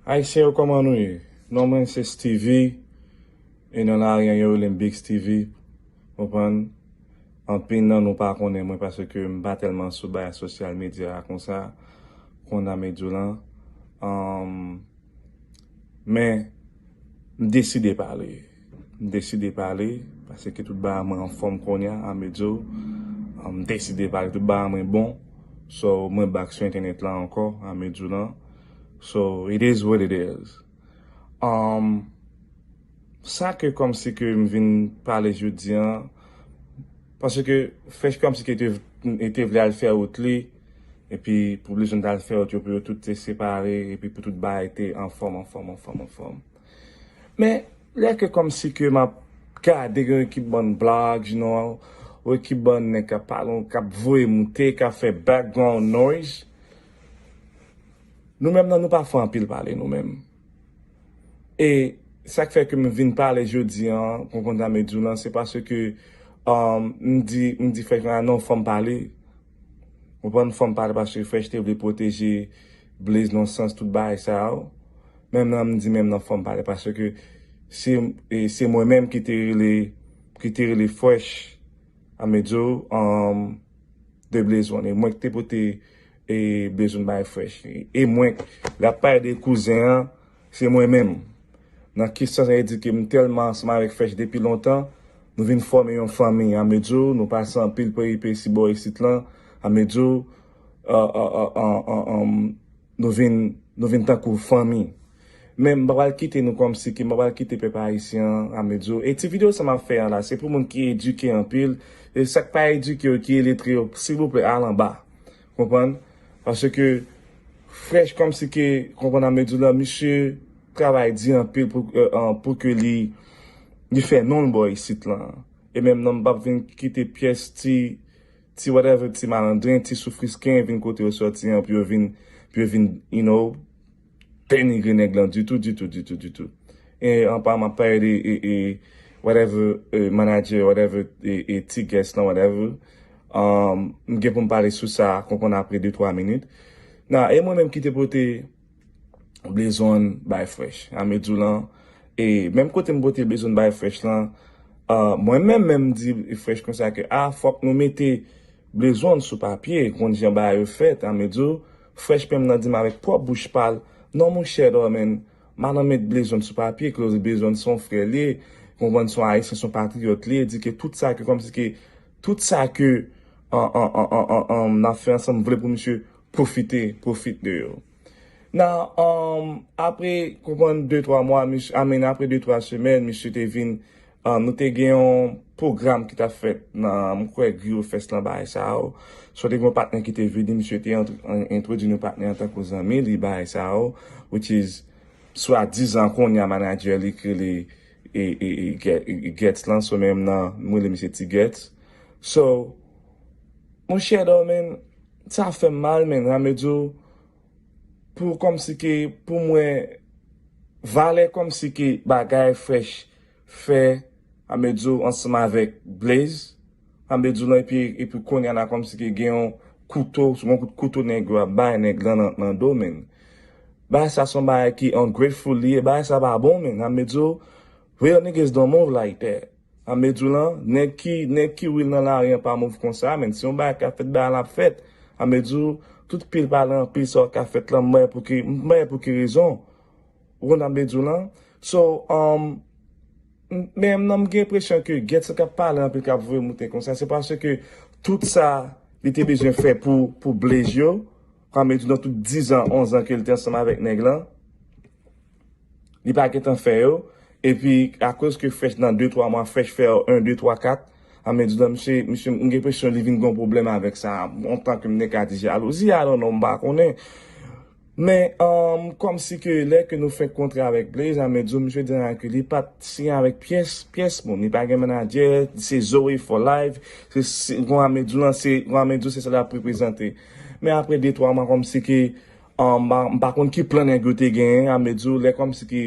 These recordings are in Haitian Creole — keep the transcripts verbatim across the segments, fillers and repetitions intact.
Ayisyen yo, kòman nou ye? Non mwen se Steevy, e nan lari an yo rele m Big Steevy. Konprann? Anpil nan nou pa konnen mwen paske m pa tèlman sou bay sosyal medya a konsa, konn a medyo lan. Um, men, m deside pale. M deside pale, paske tout bagay mwen anfòm kounye a, a medyo. Um, m deside pale, tout bagay mwen bon. So, mwen back sou entènèt la ankò, a medyo lan. So, it is what it is. Um, sa ke kòmsi ke m vin pale jodi an, paske Fresh kòmsi ke te, te vle al fè wout li, epi pou Blezon t al fè wout yo, pou yo tout te separe, epi pou tout bagay te anfòm, anfòm, anfòm, anfòm. Men, lè ke kòmsi ke m ap gade gen ekip bann blag, you know, ou ekip bann nèg k ap pale, k ap voye moute, k ap fè background noise, nou menm nan, nou pa fè anpil pale, nou menm. E sa k fè ke m vin pale jodi an, konprann sa m di w lan, se paske, um, m di, m di Fresh lan, non, fò m pale. Konprann, fò m pale paske Fresh te vle pwoteje Blaze nan sans tout bagay sa yo. Menm nan, m di menm nan, fò m pale paske se, e, se mwen menm ki te rele, ki te rele Fresh, a medyo, um, de Blaze One. E mwen ki te pote, e, Blaze One bay Fresh. E mwen, l ap pale de kouzen an, se mwen menm. Nan ki sans, sa vle di ke m tèlman ansanm avèk Fresh depi lontan, nou vin fòme yon fanmi, a medyo, nou pase anpil peripesi bò isit lan, a medyo, uh, uh, uh, uh, uh, um, nou vin, nou vin tankou fanmi. Men m pa pral kite nou kòmsi ke, m pa pral kite pèp ayisyen an, a medyo. E ti videyo sa m ap fè an la, se pou moun ki edike anpil. E sa k pa edike yo, ki iletre yo, silvouplè, al anba. Konprann? Paske Fresh kòmsi ke, konprann, a medyo lan, misye travay di anpil pou, euh, euh, pou ke li, li fè non l bò isit lan. E menm non m p ap vin kite pyès ti, ti whatever, ti malandren, ti soufrisken vin kote yo sòti an pou yo vin, pou yo vin, you know, denigre nèg lan ditou, ditou, ditou, ditou. E anpa m ap pale de, e, e, whatever, e, manager, whatever, e, e, ti guest lan, whatever. Um, m gen pou m pale sou sa, konprann, apre de twa minit. Nan, e mwen menm ki te pote Blaze One bay Fresh, a medyo lan. E menm kote m pote Blaze One bay Fresh lan, uh, mwen menm, menm di Fresh konsa ke, a, fòk nou mete Blaze One sou papye, konn jan bagay yo fèt, a medyo, Fresh menm nan di m avèk pwòp bouch pa l, non, monchè, dò, men, m a nan met Blaze One sou papye, koz Blaze One se yon frè l ye, konprann, se yon ayisyen, se yon patriyòt li ye, di ke tout sa ke, kòmsi ke, tout sa ke, an, an, n ap fè ansanm, vle pou misye pwofite, pwofit de yo. Nan, um, apre, konprann, de twa mwa, misye, I mean, apre de twa semèn, misye te vin, um, nou te gen yon pwogram ki t ap fèt nan, m kwè, Griyo Fest lan, bagay sa yo. So, te gen yon patnè ki te vini, misye te ant-, an-, entwodui nou patnè an tankou zanmi li, bagay sa yo, which is, swadizan kounye a manager li ki rele, e, e, e, Get-, e, Gets lan, so menm nan, m rele misye Ti Gets. So, monchè, dò, men, sa fè m mal, men, a medyo, pou kòmsi ke, pou mwen, valè kòmsi ke bagay Fresh fè, a medyo, ansanm avèk Blaze, a medyo lan, epi, epi kounye a la kòmsi ke gen yon kouto, yon kout kouto nèg yo ap bay nèg lan nan, nan do, men. Bagay sa se yon bagay ki ungrateful li ye, bagay sa pa bon, men, a medyo, real niggas don't move like that. A medyo lan, nèg ki, nèg ki real nan lari an pa move konsa, men. Si yon bagay ka fèt, bagay la ap fèt. A medyo, tout pil pale anpil sa w ka fèt lan, m bay pou ki, m bay pou ki rezon. Ou konn a medyo lan? So, um, m-, men nan m gen enpresyon ke Gets k ap pale anpil, k ap voye moute konsa, se paske tout sa li te bezwen fè pou, pou Blaze yo, a medyo nan tout dizan, onzan ke l te ansanm avèk nèg lan, li pa gentan fè yo. Epi, akoz ke Fresh nan de twa mwa, Fresh fè yo en, de, twa, kat, a medyo, misye, misye, m gen enpresyon li vin gen yon pwoblèm avèk sa. Antan ke m te ka di jalouzi, I don't know, m pa konnen. Men, um, kòmsi ke lè ke nou fenk kontre avèk Blaze, a medyo, misye di ke li pa t siyen avèk pyès, pyès moun. Li pa gen manager, se Zoe for life. Se, se, kon a medyo lan, se, kon a medyo, se sa l ap reprezante. Men apre de, twa mwa, kòmsi ke, um, m pa, m pa konn ki plan nèg yo te genyen, a medyo, lè kòmsi ke,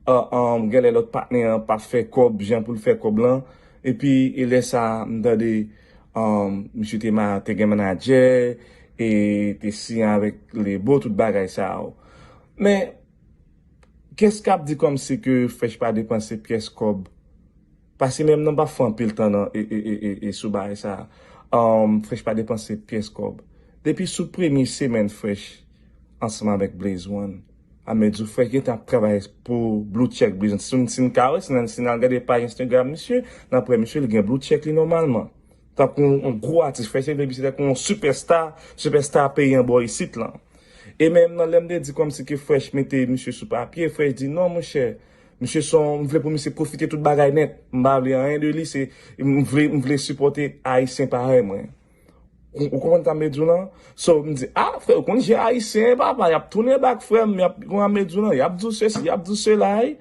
uh, um, genlè lòt patnè an pa t fè kòb, jan pou l fè kòb lan. Epi, e lè sa, m tande, um, misye te ma-, te gen manager, e te siyen avèk Lebo, tout bagay sa yo. Men, Kiyès k ap di kòmsi ke Fresh pa depanse pyès kòb? Paske menm nan pa fè anpil tan nan e, e, e, e, e sou bagay sa. Um, Fresh pa depanse pyès kòb. Depi sou premye semèn Fresh ansanm avèk Blaze One, a mezou Fresh gentan ap travay pou blue check Blaze One. Si n, si n ka wè, si n, si n al gade paj Instagram misye, n ap wè misye li gen blue check li nòmalman. Tankou yon, yon gwo atis, Fresh se vle misye tankou yon sipèsta, sipèsta peyi an bò isit lan. E menm nan lè m te di kòmsi ke Fresh mete misye sou papye, Fresh di non monchè, misye se yon, m vle pou misye pwofite tout bagay nèt. M pa vle anyen de li, se, m vle, m vle sipòte Ayisyen parèy mwen. Ou, ou konprann sa m vle di w lan? So, m di, ah, frè, ou konn jan Ayisyen, papa, y ap tounen bak, frè m, y ap, konn sa m vle di w lan, y ap di w sesi, y ap di w sela, wi.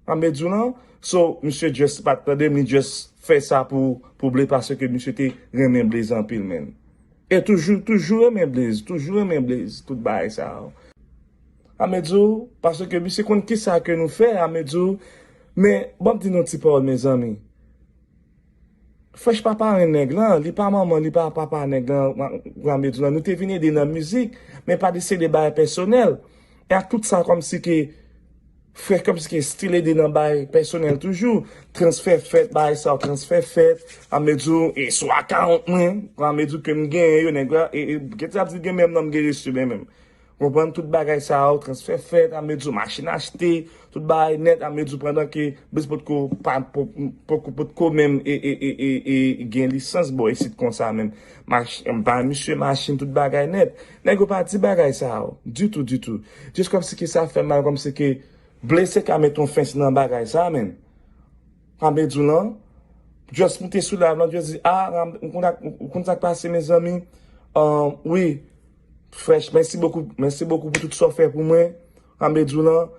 Sa m vle di w lan? So, misye just pa t tande m, li just fè sa pou, pou Blaze, paske misye te renmen Blaze anpil, menn. E toujou, toujou renmen Blaze, toujou renmen Blaze, tout bagay sa yo. Sa m vle di w, paske misye konn kisa ke nou fè, sa m vle di w. Men, ban m di nou ti pawòl, mezanmi. Fresh pa parenn nèg lan, li pa manman, li pa papa nèg lan, sa m vle di w lan. Nou te vin ede nan mizik, men pa deside bagay pèsonèl. E ak tout sa, kòmsi ke Fresh kòmsi ke still ede nan bagay pèsonèl toujou. Transfè fèt, bagay sa yo, transfè fèt. Sa m vle di w, e sou akawont mwen, sa m vle di w ke m genyen yo, nèg la, e, e, gen ti ap di gen menm nan m gen resi, men menm. Konprann tout bagay sa yo, transfè fèt, sa m vle di w, machin achte, tout bagay nèt, sa m vle di w, pandan ke Blaze potko, pa, po-, potko, potko menm, e, e, e, e, e, gen lisans bò isit konsa menm. Mach-, bay misye machin, tout bagay nèt. Nèg yo pa di bagay sa yo, ditou, ditou. Just kòmsi ke sa fè mal, kòmsi ke Blaze ka met yon fen nan bagay sa, menn. Sa m vle di w lan, just moute sou live lan, just di, ah, ou konn sa, ou konn sa k pase, mezanmi? Ahn, wi, Fresh, mèsi bokou, mèsi bokou pou tout sa w fè pou mwen. Sa m vle di w lan,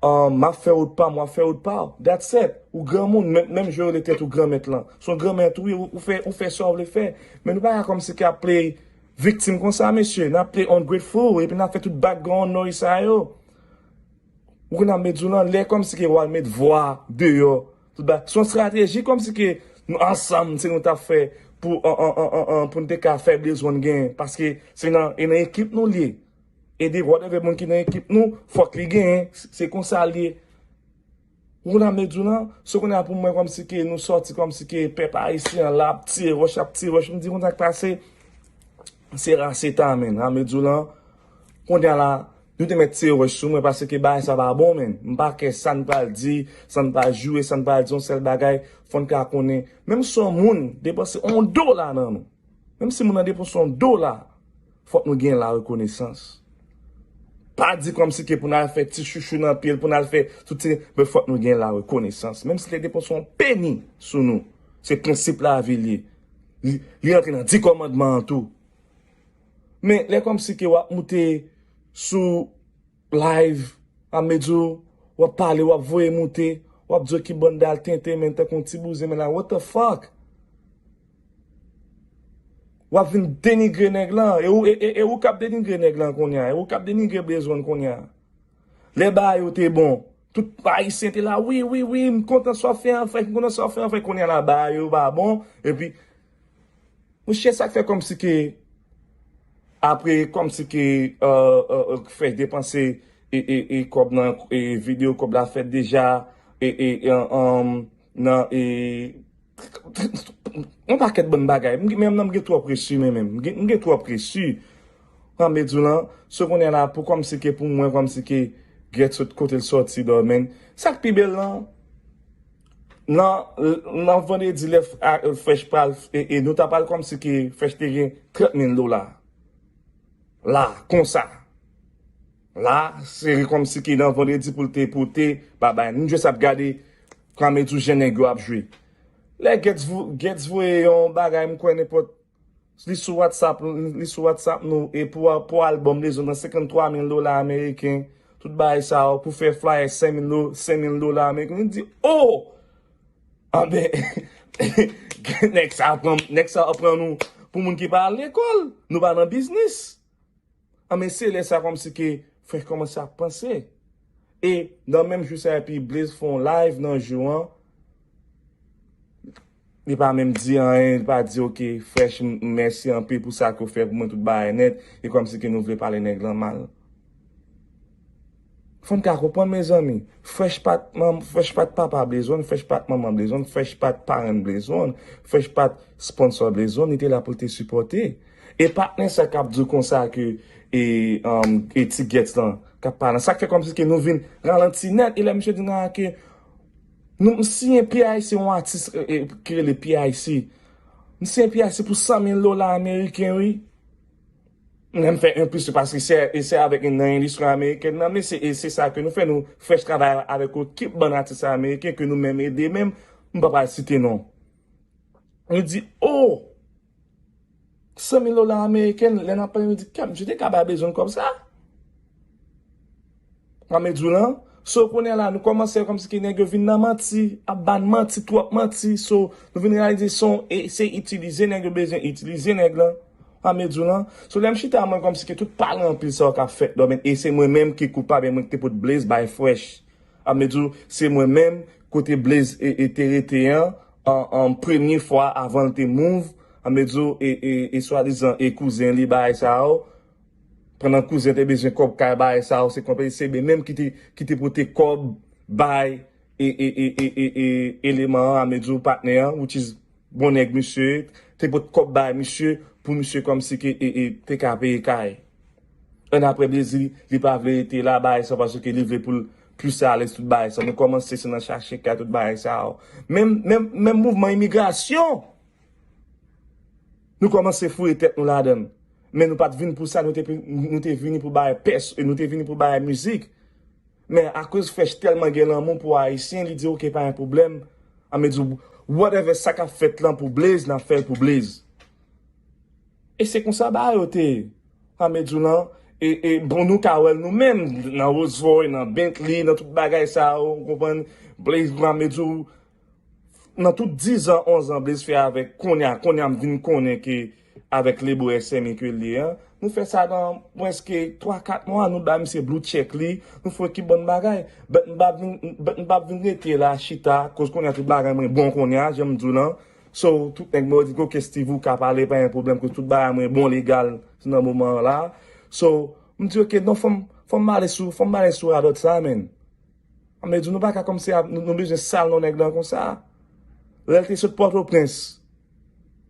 ahn, m ap fè wout pa m, w ap fè wout pa w. That's it. Ou granmoun, menm, menm jan w rele tèt ou granmèt lan. Se yon granmèt ou ye, ou, ou fè, ou fè sa w vle fè. Men nou pa ka kòmsi ke ap play viktim konsa, mesye. N ap play ungrateful, epi n ap fè tout background noise sa yo. Ou konn sa m vle di w lan, lè kòmsi ke w al met vwa deyò, tout ba-, se yon estrateji kòmsi ke nou ansanm, se nou t ap fè pou, an, an, an, an, an, pou n te ka fè Blaze One genyen. Paske se nan, e nan ekip nou l ye. E de whatever moun ki nan ekip nou, fòk li genyen. Se, se konsa l ye. Ou konn sa m vle di w lan, se kounye a pou mwen kòmsi ke nou sòti kòmsi ke pèp ayisyen an la ap tire wòch, ap tire wòch. M di konn sa k pase, se rase ta, menn. Sa m vle di w lan, kounye a la, nou te mèt tire wòch sou mwen paske bagay sa pa bon, menn. M pa kè sa n pral di, sa n pral joure, sa n pral di, yon sèl bagay, fò n ka konnen. Menm si yon moun depanse yon dola nan nou, menm si moun nan depanse yon dola, fòk nou gen la rekonesans. Pa di kòmsi ke pou n al fè ti chouchou nan pye l, pou n al fè tout ti, men fòk nou gen la rekonesans. Menm si l te depanse yon peni sou nou, se prensip lavi l ye. Li, li rantre nan di kòmandman an tou. Men lè kòmsi ke w ap moute sou live, a medyo w ap pale, w ap voye moute, w ap di yo ki bann dal tenten, men tankou yon ti bouzen, men la, what the fuck? W ap vin denigre nèg lan, e ou, e, e, e ou k ap denigre nèg lan kounye a, e ou k ap denigre Blaze One kounye a. Lè bagay yo te bon, tout Ayisyen te la, wi, wi, wi, m kontan sa w fè an, frè, m kontan sa w fè an, frè, kounye a la, bagay yo pa bon, epi, monchè, sa k fè kòmsi ke, apre, kòmsi ke, euh, euh, euh, Fresh depanse, e, e, e, kòb nan, e, videyo, kòb la fèt deja, e, e, e, um, nan, e, yon pakèt bann bagay. M gen, menm nan m gen twòp resi, men menm. M gen, m gen twòp resi. Sa m vle di w lan, se kounye a la, pou kòmsi ke pou mwen, kòmsi ke Gèt sot kote l sòti, dò, men. Sa k pi bèl lan, nan, nan vandredi, lè f-, a, Fresh pral, e, e nou ta pral kòmsi ke Fresh te gen trant mil dola. La, konsa. La, se kòmsi ke nan vandredi pou l te, pou l te, babay. Nou just ap gade, kòmsi jan nèg yo ap jwe. Lè Gèt vo-, Gèt voye yon bagay, m kwè nenpòt, li sou WhatsApp, li sou WhatsApp nou, e pou, pou albòm Blaze One nan senkanntwa mil dola ameriken, tout bagay sa yo, pou fè flyer senk mil do-, senk mil dola ameriken. Li di, oh! Anben, nèg sa pran, nèg sa pran nou pou moun ki pa al lekòl. Nou pa nan biznis. Anben, se lè sa kòmsi ke Fresh kòmanse ap panse. E nan menm jou sa, epi Blaze fè yon live nan jou an. Li pa menm di anyen, li pa di, "Ok, Fresh, m-, mèsi anpil pou sa ke w fè pou mwen, tout bagay nèt." E kòmsi ke nou vle pale nèg lan mal. Fò n ka konprann, mezanmi. Fresh pa t manm, Fresh pa t papa Blaze One, Fresh pa t manman Blaze One, Fresh pa t parenn Blaze One, Fresh pa t sponsor Blaze One, li te la pou l te sipòte. E patnè sa k ap di w konsa ke e, um, e ti Gets lan k ap pale. Sa k fè kòmsi ke nou vin ralanti nèt, e lè misye di nan ke nou, m siyen P I C, yon atis e, e, ki rele P I C. M siyen P I C pou san mil dola ameriken, wi. Menm fè enplis paske se, e se avèk nan endistri amerikèn nan, men se, e se sa ke nou fè, nou Fresh travay avèk ekip bann atis ameriken ke nou menm ede menm, m pa pral site non. Nou di, oh, san mil dola ameriken, lè n ap pale, nou di, kèm, je te ka bay Blaze One kòb sa. Mwen di w lan, so kounye a la, nou kòmanse kòmsi ke nèg yo vin nan manti, ap ban manti, twòp manti, so, nou vin reyalize se yon, e, se itilize nèg yo bezwen itilize nèg lan. Mwen di w lan, so lè m chita mwen kòmsi ke tout pale anpil sa yo k ap fèt la, men, e se mwen menm ki koupab, e mwen ki te pot Blaze bay Fresh. Mwen di w, se mwen menm, kote Blaze e, e te rete an, an, an premye fwa avan l te move, mwen di w, e, e, e swadizan, e kouzen li bay sa yo, pandan kouzen te bezwen kòb kay bay sa yo, se konpè, se li menm ki te, ki te pote kòb bay e, e, e, e, e, e, eleman an, mwen di w patnè an, which is bon nèg misye, te pot kòb bay misye, pou misye kòmsi ke, e, e, te ka peye kay. An apre Blaze, li pa vle rete la, bay sa, paske li vle pou l plis alèz tout bay sa. Nou kòmanse se nan chache kay tout bay sa yo. Menm, menm, menm mouvman imigrasyon, nou kòmanse foure tèt nou ladan l. Men nou pa t vin pou sa, nou te, nou te vini pou bay pès, nou te vini pou bay mizik. Men akoz Fresh tèlman gen lanmou pou Ayisyen, li di, "Ok, pa gen pwoblèm." An, men di, "Whatever sa k ap fèt lan pou Blaze, n ap fè l pou Blaze." E se konsa bagay yo te ye. An, men di w lan, e, e, bon, nou ka wè l nou menm, nan Rolls Royce, nan Bentley, nan tout bagay sa yo, ou konprann? Blaze, an, men di w, nan tout dizan, onzan Blaze fè avèk kounye a, kounye a m vin konnen ke avèk lebo S M E ke l ye an, nou fè sa nan mwens ke twa, kat mwa, nou bay misye blue check li, nou fè ekip bann bagay. But m p ap vin, but m p ap vin rete la, chita, koz kounye a tout bagay mwen bon kounye a, jan m di w lan. So, tout nèg mwen yo di, "Ok, Steve, ou ka pale, pa gen pwoblèm, koz tout bagay mwen bon legal nan moman an la." So, m di, "Ok, non, fò m, fò m ale sou, fò m ale sou radòt sa, menn." An, men di nou pa ka kòmsi ap, nou, nou bezwen sal non nèg lan konsa. Lè l te sot Pòtoprens,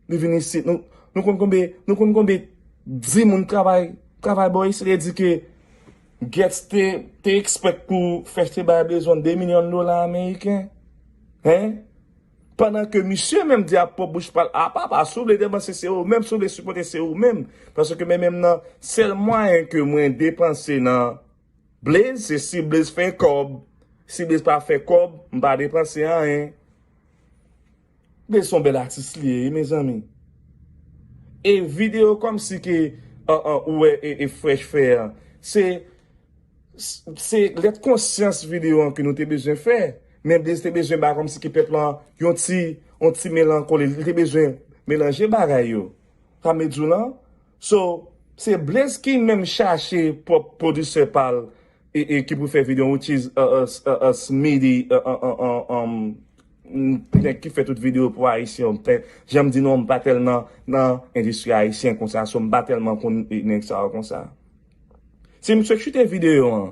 li vin isit. Nou, nou konn konbe, nou konn konbe di moun travay, travay bò isit, li di ke Gets te, te expect pou Fresh te bay Blaze One de milyon dola ameriken. Hein? Pandan ke misye menm di ak pwòp bouch pa l, a papa, si w vle depanse se ou menm, si w vle sipòte se ou menm. Paske men menm nan sèl mwayen ke mwen depanse nan Blaze, se si Blaze fè kòb. Si Blaze pa fè kòb, m pa depanse anyen. Blaze se yon bèl atis li ye, wi, mezanmi. E videyo kòmsi ke, an, an, ou wè e, e Fresh fè an, se, se lèt konsyans videyo an ke nou te bezwen fè. Men Blaze te bezwen bay kòmsi ke pèp lan yon ti, yon ti melankoli. Li te bezwen melanje bagay yo. Sa m vle di w lan. So, se Blaze ki menm chache pwòp pwodisè pa l e, e ki pou fè videyo, which is, uh, uh, uh, uh, Smitty, uh, uh, uh, uh, um, nèg ki fè tout videyo pou Ayisyen. Jan m di nou, m pa tèlman nan endistri ayisyen konsa, so m pa tèlman konn nèg sa yo konsa. Se misye k chute videyo an.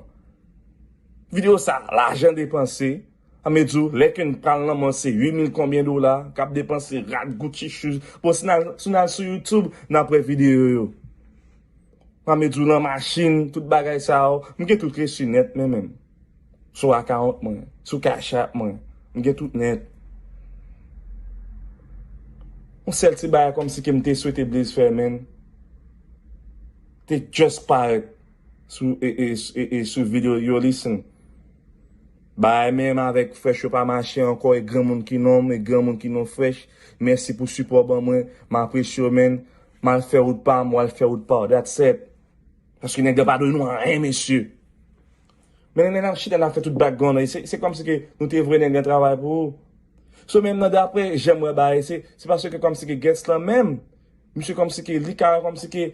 Videyo sa, lajan depanse. An, men di w, lè ke n pral nan mòn se uit mil konbyen dola, k ap depanse rad, Gucci shoes. Bon, si n al, si n al sou YouTube, n ap wè videyo yo. An, men di w, nan machin, tout bagay sa yo. M gen tout resi nèt, men menm. Sou akawont mwen, sou Cash App mwen. M gen tout nèt. Yon sèl ti bagay kòmsi ke m te swete Blaze fè, menn. Te just parèt sou, e, e, e, e, sou videyo yo, listen. Bagay menm avèk Fresh yo pa mache ankò, e granmoun ki non m, e granmoun ki non Fresh. Mèsi pou sipò w ban mwen, m apresye w, menn. M al fè wout pa m, w al fè wout pa w. That's it. Paske nèg la pa dwe nou anyen, mesye. Men lè n ap chita, n ap fè tout background lan, se, se kòmsi ke nou te voye nèg lan travay pou ou. So, menm nan daprè jan m wè bagay, se, se paske kòmsi ke Gets lan menm, misye kòmsi ke li ka, kòmsi ke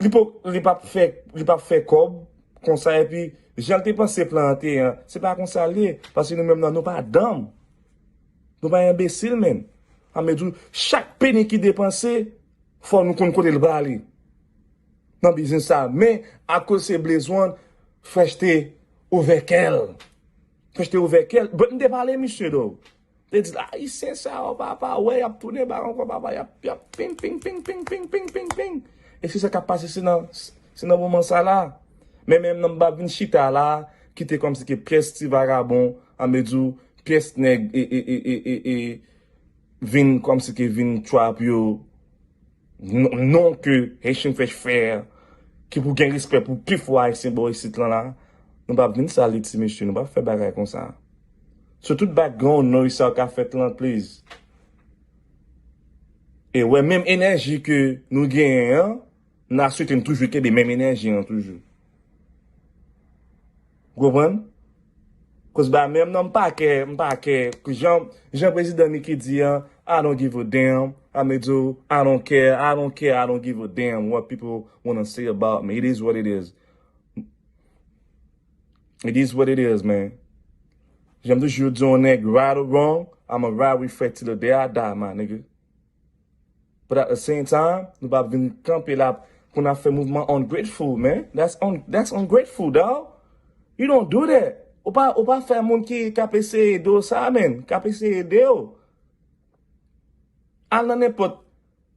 li po, li p ap fè, li p ap fè kòb konsa, epi jan l te panse plan an te ye an, se pa konsa l ye, paske nou menm nan, nou pa danm. Nou pa enbesil, menn. An, men di w, chak peni ki depanse, fò nou konn kote l prale nan biznis sa. Men, akoz se Blaze One, Fresh te Ouvè kè l. French te ouvè kè l. But m te pale misye, though. Te di l, Ayisyen sa yo, papa, wè, y ap tounen bak ankò, papa, y ap, y ap ping, ping, ping, ping, ping, ping, ping, ping. E se sa k ap pase, se nan, se nan moman sa la. Men menm nan m pa vin chita la, kite kòmsi ke pyès ti vagabon, an me di w, pyès nèg, e, e, e, e, e, e, vin kòmsi ke vin trap yo, non, non ke Haitian Fresh fè, ki pou gen respè pou pifò Ayisyen bò isit lan la, nou p ap vin sal li ti mesye, nou p ap fè bagay konsa. So tout background noise sa yo ka fèt lan, please. E wè, menm enèji ke nou genyen an, n a swete n toujou kenbe menm enèji an toujou. Ou konprann? Koz ba menm non, m pa kè, m pa kè. Jan, jan prezidan Mickey di an, I don't give a damn. I may do, I don't care, I don't care, I don't give a damn what people wanna say about me. It is what it is. It is what it is, man. Jan m toujou di yon nèg, right or wrong, I'ma ride with Fred till the day I die, my nigga. But at the same time, nou pa vin kanpe la pou n ap fè mouvman ungrateful, man. That's, un, that's ungrateful, dawg. You don't do that. Ou pa, ou pa fè moun ki, k ap eseye ede w sa, man. K ap eseye ede w. Al nan nenpòt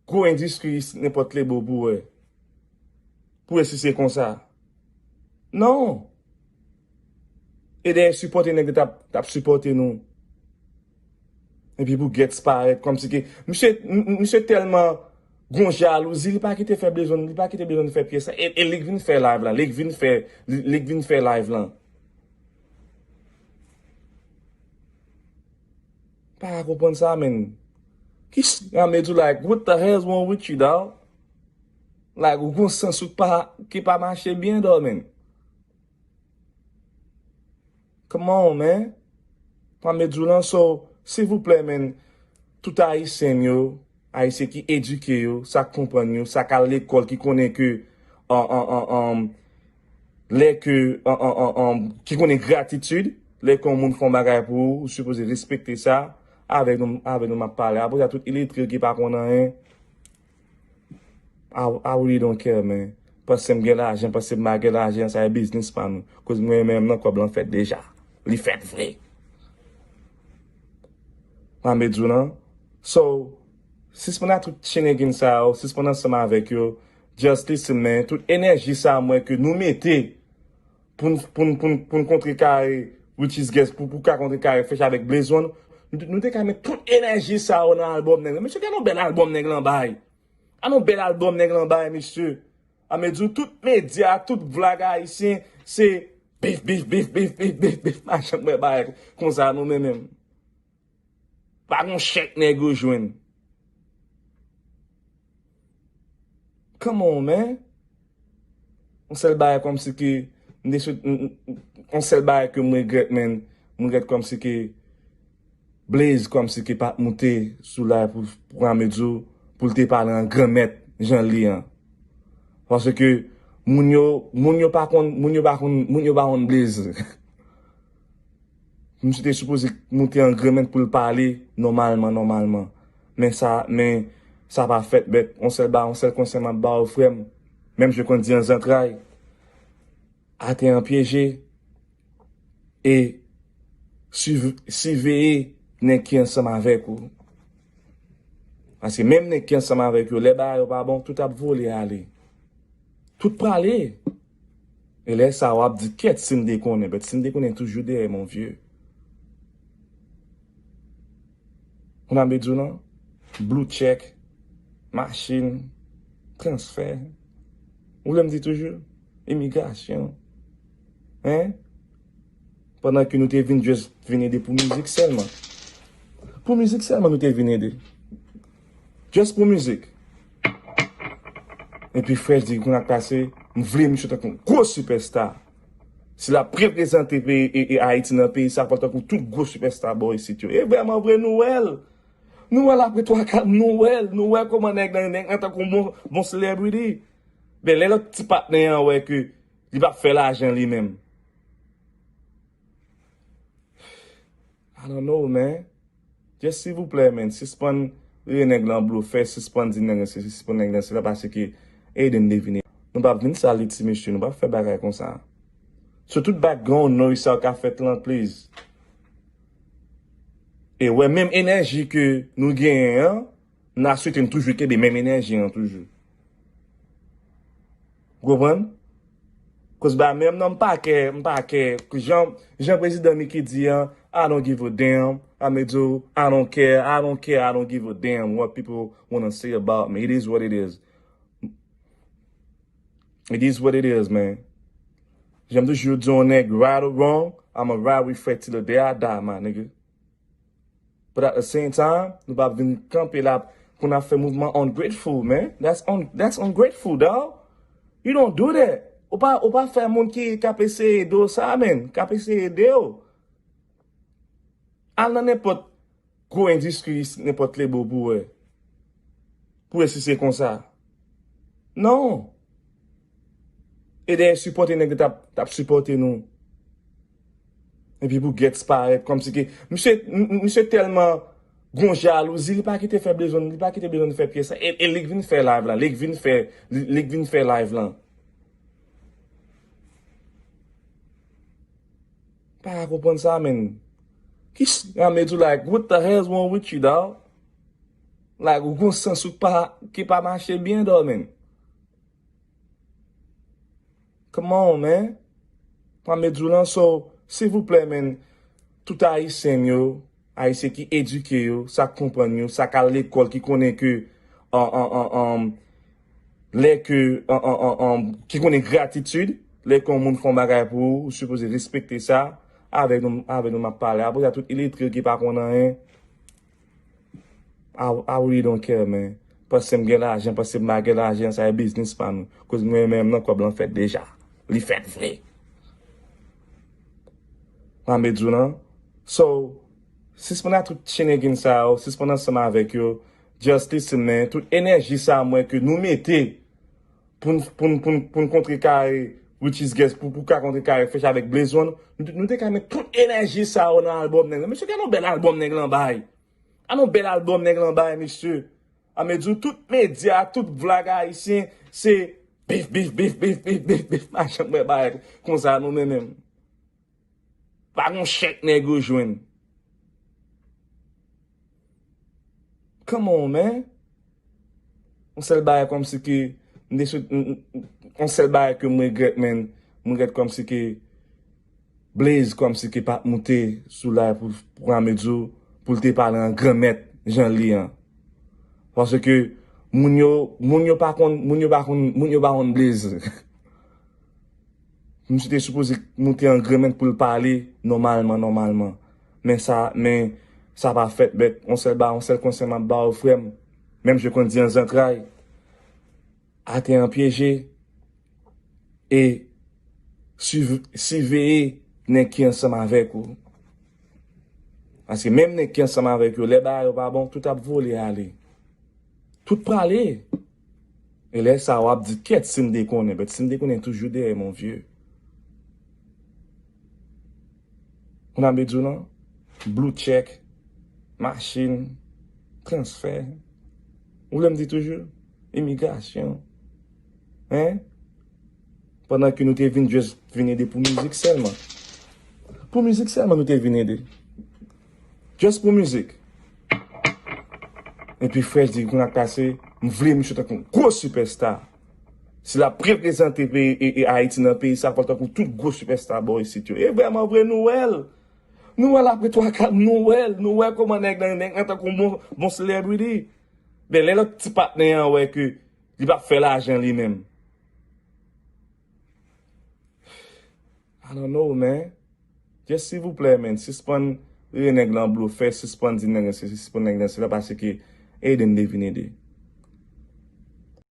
gwo endistri isit, nenpòt lebo pou wè. Pou wè si se konsa. Non. E dèyè sipòte nèg yo t ap, t ap sipòte nou. Epi pou Gets parèt kòmsi ke misye, m, m, misye tèlman gon jalouzi, li pa kite fè bezwen, li pa kite bezwen fè pyès la. E, e li k vin fè live lan, li k vin fè, li, li k vin fè live lan. Pa ka konprann sa, men. Ki s-, an me di w, like, what the hell is wrong with you, dawg? Like, ou gon sans ou pa, ki pa mache byen, dawg, men. Come on, man. An me di w lan, so, silvouplè, men, tout Ayisyen yo, Ayisyen ki edike yo, sa k konprann yo, sa k al lekòl, ki konnen ke, an, an, an, an, lè ke, an, an, an, an, ki konnen gratitid, lè ke yon moun fè yon bagay pou ou, ou sipoze respekte sa, avèk nou, avèk nou m ap pale. Apre sa, tout iletre ki pa konn anyen, I, I really don't care, man. Panse m gen lajan, panse m pa gen lajan, sa e biznis pa nou. Koz mwen menm nan kòb lan fèt deja. Li fèt vre. Mwen me di w lan. So, sispann ak tout shenanigans sa yo, sispann ansanm avèk yo. Just listen, man. Tout enèji sa mwen ke nou mete pou n, pou n, pou n, pou n kontrekare Richie Gets, pou, pou ka kontrekare Fresh avèk Blaze One, nou, nou te ka met tout enèji sa yo nan albòm nèg lan. Mesye, gade yon bèl albòm nèg lan bay. Gade yon bèl albòm nèg lan bay, mesye. A me di w, tout medya, tout vlog ayisyen, se bif, bif, bif, bif, bif, bif, bif, machann mwen bagay konsa nou menm menm. Pa gon chèk nèg yo jwenn. Come on, man. Yon sèl bagay kòmsi ke, m te swete, m, m, yon sèl bagay ke m regrèt, man. M regrèt kòmsi ke Blaze kòmsi ke pa t moute sou live pou, pou Amedyo, pou l te pale an granmèt jan l ye an. Paske moun yo, moun yo pa konn, moun yo pa konn, moun yo pa konn Blaze. Misye te sipoze moute an granmèt pou l pale nòmalman, nòmalman. Men sa, men sa pa fèt, bèt. Yon sèl ba, yon sèl konsèy m ap ba w, frè m. Menm je konn di an zantray. Atè an pyeje. E siv-, siveye nèg ki ansanm avèk ou. Paske menm nèg ki ansanm avèk yo, lè bagay yo pa bon, tout ap vole ale. Tout prale. E lè sa a, w ap di, kèt, si m te konnen, bèt, si m te konnen toujou dèyè, mon vieux. Ou nan bezwen non? Blue check, machin, transfè. Ou vle m di toujou? Imigrasyon. Hein? Pandan ke nou te vin just vin ede pou mizik sèlman. Pou mizik sèlman nou te vin ede. Just pou mizik. Epi Fresh di, kounye a k pase, m vle misye tankou yon gwo sipèsta. Si l ap reprezante peyi, e, e Ayiti nan peyi sa, fò l tankou tout gwo sipèsta bò isit yo. E vrèman vre, nou wè l. Nou wè l apre twa, kat, nou wè l. Nou wè kòman nèg nan, nèg nan tankou bon, bon celebrity. Men lè lòt ti patnè an wè ke li p ap fè lajan li menm. I don't know, man. Just silvouplè, man, sispann rele nèg lan blofè, sispann di nèg lan sesi, sispann nèg lan sela, paske ede n devine. Nou p ap vin sal li ti mesye, nou p ap fè bagay konsa. So tout background noise sa yo ka fèt lan, please. E wè, menm enèji ke nou genyen an, n a swete n toujou kenbe menm enèji an toujou. Ou konprann? Koz ba menm non, m pa kè, m pa kè. Jan, jan prezidan Mickey di an, I don't give a damn. Amedzo, I don't care, I don't care, I don't give a damn what people wanna say about me. It is what it is. It is what it is, man. Jan m toujou di yon nèg, right or wrong, I'ma ride with Fred till the day I die, my nigga. But at the same time, nou pa vin kanpe la pou n ap fè mouvman ungrateful, man. That's un, that's ungrateful, dawg. You don't do that. Ou pa, ou pa fè moun ki, k ap eseye ede w sa, man. K ap eseye ede w. Al nan nenpòt gwo endistri isit, nenpòt lebo pou wè. Pou wè si se konsa. Non. E dèyè sipòte nèg yo t ap, t ap sipòte nou. Epi pou Gets parèt kòmsi ke misye, m- m- misye tèlman gon jalouzi, li pa kite fè bezwen, li pa kite bezwen fè pyès sa. E, e li k vin fè live lan, li k vin fè, li, li k vin fè live lan. Pa ka konprann sa, man. Ki s- Amedzo, like, what the hell's wrong with you, dawg? Like, ou gon sans ou pa, ki pa mache byen, dawg, man. Come on, man. Amedzo lan, so, silvouplè, man, tout Ayisyen yo, Ayisyen ki edike yo, sa k konprann yo, sa k al lekòl, ki konnen ke, an, an, an, an, lè ke, an, an, an, an, ki konnen gratitid, lè ke yon moun fè yon bagay pou ou, ou sipoze respekte sa, avèk nou, avèk nou m ap pale. Apre sa, tout iletre yo ki pa konn anyen, I, I really don't care, man. Panse m gen lajan, panse m pa gen lajan, sa e biznis pa nou. Koz mwen menm nan kòb lan fèt deja. Li fèt vre. Mwen ap di w lan. So, sispann ak tout shenanigans sa yo, sispann ansanm avèk yo. Just listen, man. Tout enèji sa mwen ke nou mete pou n, pou n, pou n, pou n kontre kare, which is guess, pou, pou ka kontre kare Fresh avèk Blaze One, nou, nou te ka met tout enèji sa yo nan albòm nèg lan. Mesye, gade yon bèl albòm nèg lan bay. Gade yon bèl albòm nèg lan bay, mesye. A mezdi, tout medya, tout vlog ayisyen, se bif, bif, bif, bif, bif, bif, bif. Pa janm wè bagay konsa nou menm menm. Pa gon chèk nèg yo jwenn. Come on, man. Yon sèl bagay kòmsi ke, m te sou, m- m- yon sèl bagay ke m regrèt, man. M regrèt kòmsi ke Blaze kòmsi ke pa t moute sou live pou, pou Amedzo, pou l te pale an granmèt jan l ye an. Paske moun yo, moun yo pa konn, moun yo pa konn, moun yo pa konn Blaze. Misye te sipoze moute an granmèt pou l pale nòmalman, nòmalman. Men sa, men sa pa fèt, bèt. Yon sèl ba, yon sèl konsèy m ap ba w, frè m. Menm je konn di an zantray. Atè an pyeje. E siv- siveye nèg ki ansanm avèk ou. Paske menm nèg ki ansanm avèk yo, lè bagay yo pa bon, tout ap vole ale. Tout prale. E lè sa a, w ap di, kèt, si m te konnen. But si m te konnen, toujou dèyè, mon vieux. Ou nan bezwen non? Blue check, machin, transfè. Ou vle m di toujou? Imigrasyon. Hein? Pandan ke nou te vin just vin ede pou mizik sèlman. Pou mizik sèlman nou te vin ede. Just pou mizik. Epi Fresh di, kounye a k pase, m vle misye tankou yon gwo sipèsta. Si l ap reprezante peyi, e, e Ayiti nan peyi sa, fò l tankou tout gwo sipèsta bò isit yo. E vrèman vre, nou wè l. Nou wè l apre twa, kat, nou wè l. Nou wè kòman nèg lan, nèg lan tankou yon bon, bon celebrity. Men lè lòt ti patnè an wè ke li p ap fè lajan li menm. I don't know, man. Just silvouplè, man, sispann rele nèg lan blofè, sispann di nèg lan sesi, sispann nèg lan sela, paske ede m te vin ede.